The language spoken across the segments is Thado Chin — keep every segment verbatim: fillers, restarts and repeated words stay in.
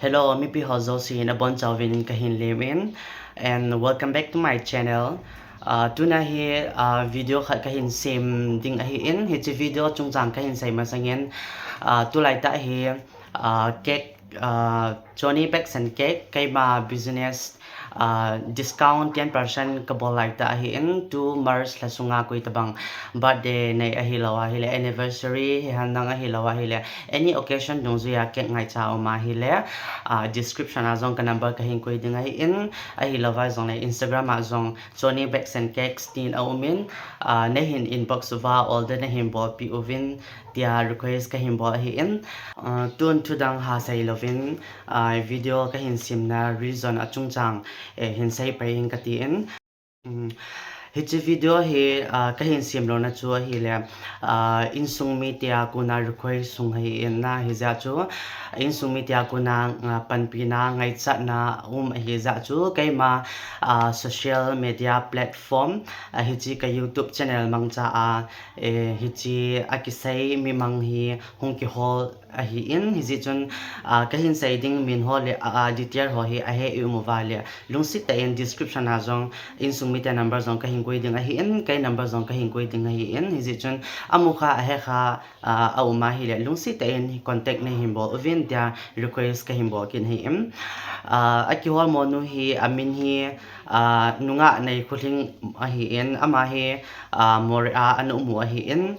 Hello, mipi ho jouse hin abonchauvin kahin lem in, and welcome back to my channel. Uh, tuna hi, uh, video khat kahin sem ding ahin, hiche video chungchang kahin sei masangin, uh, tulai tah hi, uh, cake, uh, Johnny Bakes and Cake, keima business, uh, discount ten percent kabol lai tah ahin, tu March lha sunga koi tabang birthday nei ahilou ahile, anniversary hihen lang ahilou ahile, any occasion dungjuia cake ngaicha um ahile, ah, description a jong ka number kahin koi ding ahin, ahilouva jongle Instagram a jong Johnny Bakes and Cakes tin aumin, ah, neihin inbox uva order neihin bolpeh uvin tia request kahin bol ahin, ah, tun thudang ha seilouvin, ah, video kahin semna reason a chungchang, eh, hin sei pai ing katin. Um, hiche video hi, ah, kahin semlouna chu ahile, ah, insung mite a kona request sung ahin na, hijeh chun, insung mite a kona, ah, panpina ngaichatna um ahijeh chun, keima, ah, social media platform, ah, hiche ka YouTube channel mangcha a, eh, hiche a kisei mi mang hi hung kihol ahin, hijeh chun, ah, kahin sei ding min ho le, ah, detail ho hi ahe i um uva le, lungset tah in description a jong, insung mite number jong kahin koi ding ahin, kei number jong kahin koi ding ahin, hijeh chun, amukha ahekha, ah, aum ahile, lungset tah in contact neihin bol uvin tia request kahin bol kit ahin. Ah, akiholmo nu hi, amin hi, ah, Nungahnei Khulhing ahin, ama hi, ah, Moreh a ana um u ahin.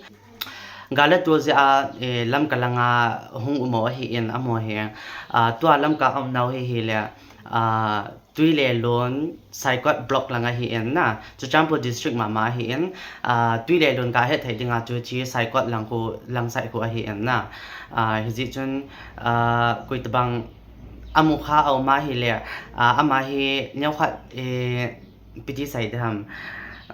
Gal le tol jeh a, eh, Lamka langa hung um u ahin, amaho hi, ah, tua Lamka a umnau hi hile, ah, Tuilelon, Saikot block lang ahin na, Churachandpur district mama ahin, ah, Tuilelon kahet thei dinga chu hiche Saikot lang khu, lang side khu ahin na, ah, hijeh chun, ah, koi tabang amukha aum ahile, ah, ama hi neokhat, eh, ipi ti sei ding ham,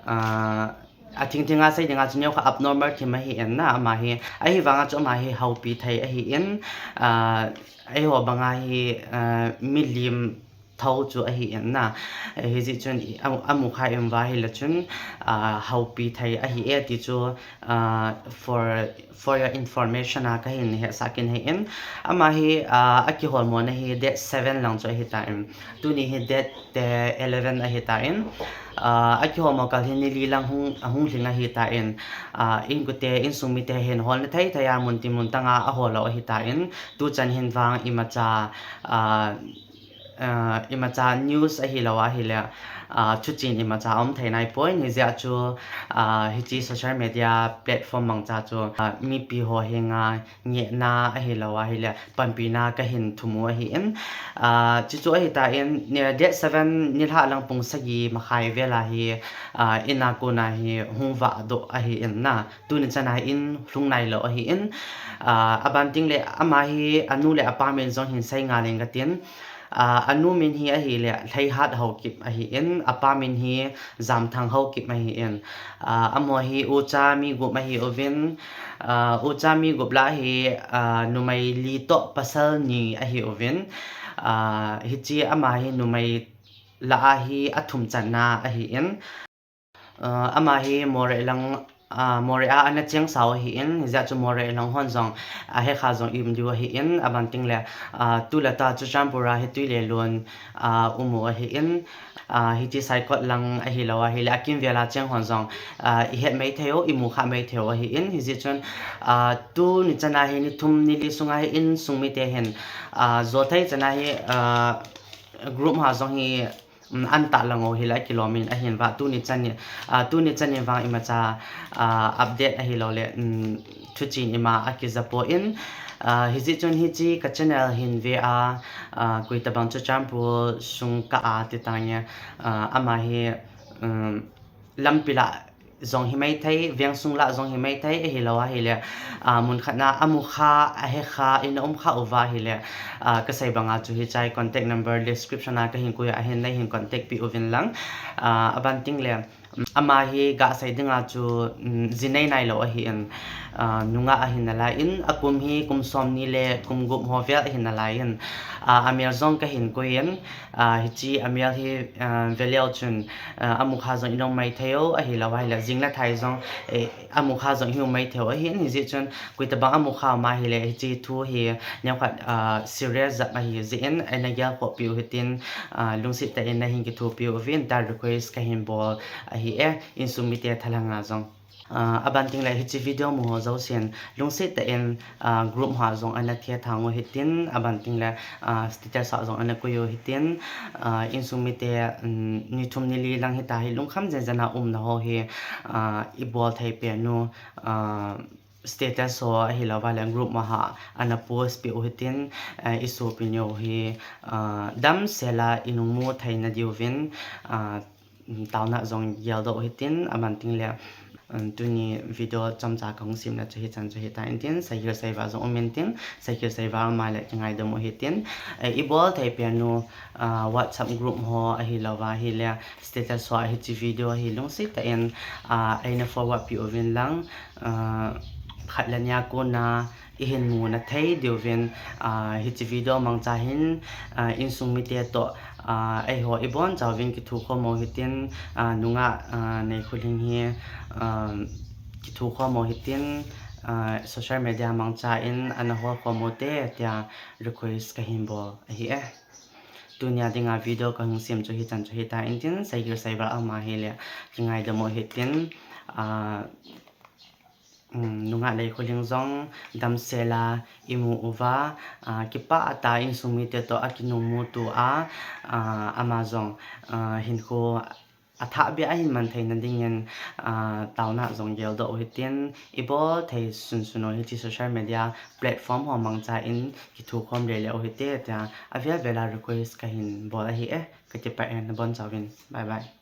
ah, athingthing a sei dinga chu neokhat abnormal thim ahin na, ama hi, ahivanga chu ama hi haopi thei ahin, ah, eiho banga hi, ah, milim thou chu ahin na, hijeh chun i, a, amukha i um uva ahile chun, ah, haopi thei ahi e ti chu, ah, for, for your information a kahin hetsah kit ahin. Ama hi, ah, akiholmona hi date seven lang chu ahitan. Tuni hi date, eh, eleven ahitan. Ah, akiholmo kal hi ni li lang hung, ahung lhing ahitan. Ah, inkote, insung mite hin holna thei thei a muntin muntang a ahol u ahitan. Tuchan hin vang imacha, ah, ah, imacha news ahilou ahile, ah, thuchen imacha aum thei naipoi, hijeh chun, ah, hiche social media platform mangcha chu, ah, mipi ho henga ngehna ahilou ahile, panpina kahin thum u ahin. Ah, chuchu ahitan, ni, date seven nilhah lang pung sagi makhai vel a hi, ah, in a kona hi hung vahdoh ahin na. Tuni chana in lhung nailou ahin. Ah, aban tengle ama hi anu le apa min jong hin sei ngal ing katin. Ah, anu min hi ahile Lheihat Haokip ahin, apa min hi Jamthang Haokip ahin. Ah, amaho hi ucha mi gup ahiuvin, ah, ucha mi gup lah a hi, ah, numei li toh pasal ni ahiuvin. Ah, hiche ama hi numei lah a hi athum channa ahin. Ah, ama hi Moreh lang, ah, Moreh a ana chengsau ahin, hijeh chun Moreh lang hon jong, ah, ahekha jong i um diu ahin, aban tengle, ah, tulai tah Churachandpur a hi Tuilelon, ah, um u ahin, ah, hiche Saikot lang ahilou ahile, akimvel a cheng hon jong, ah, ihet mai thei u, imu kha mai thei u ahin, hijeh chun, ah, tuni chana hi ni thum ni li sunga hi insung mite hin, ah, jothei chana hi, ah, group ha jong hi, um, an tah lang u hile akilom in ahin vah, tuni chan in, ah, tuni chan in vang imacha, ah, update ahiloule, um, thuchen ima akija poi, ah, hijeh chun hiche ka channel hin ve a, ah, koi tabang Churachandpur sung kah a ti tange, ah, ama hi, um, lampi lah jong hi mai thei, vengsung lah jong hi mai thei, ahilou ahile, ah, mun khat na amu kha, ahe kha, ina um kha uva ahile, ah, kasei banga chu hiche contact number description a kahin koi a ahin, neihin contact peh uvin lang. Ah, aban tengle, Ama hi gasei dinga chu, um, jinei nailou ahin, uh, nungah ahi nalaiyin, akum hi kum somni le kum gup ho vel ahi nalaiyin, uh, amel jong kahin koiyin, uh, hiche amel hi, uh, veleu chun, uh, amukha jong inom maithei u, ahilou ahile jing le thai jong, eh, amukha jong ium maithei u ahin, hijeh chun koitobang amukha um ahile hiche thu hi neokhat, uh, serious jep ahi jeh in, eina gelkhohpi u hitin, uh, lungset tah in nahin kithopi uvin tia request kahin bol ahi e, insung mite thalhanga jong. Uh, aban tengle hiche video muho jousen lungset tah in, uh, group hoa jong ana thethang u hitin, aban tengle, uh, status a jong ana koi u hitin, uh, insung mite, um, ni thum ni li lang hita hi lungkham jenjen a umna ho hi, uh, ibol thei pen u, uh, status ho ahilouva le group hoa ana post peh u hitin, uh, isopi neo hi, uh, damsel a inungmu theina diuvin, uh, taona jong geldoh u hitin, aban tengle, um, tuni video chomcha kahung semna chu hichan chu hita intin, seihil seival jong um intin, seihil seival um a le kingaidam u hitin, eh, ibol thei pen u, uh, WhatsApp group ho ahilouva ahile status hoa hiche video hi lungset tah in, uh, eina forward peh uvin lang, uh, khat le ni a kona ihin muna thei diuvin, uh, hiche video mangcha hin, uh, insung mite toh, uh, eiho ibonchauvin kithokhom u hitin, uh, nungah, uh, Neikholing hi, um, kithokhom u hitin, uh, social media mangcha in ana holkhom u te tia request kahin bol ahi e. Tunia dinga video kahung sem chu hichan chu hita intin, seihil seival um ahile kingaidam u hitin, uh, um, nungah Neikholing jong damsel a imu uva, uh, kipah tah a insung mite toh akinungmu tua, uh, ama jong, uh, hinkho athah beh a ahin man theina dingin, uh, taona jong geldoh u hitin, ibol thei sunsun u hiche social media platform ho mangcha in kithokhom lele u hite tia avel vel a request kahin bol ahi e, kakipah e, nabonchauvin. Bye bye.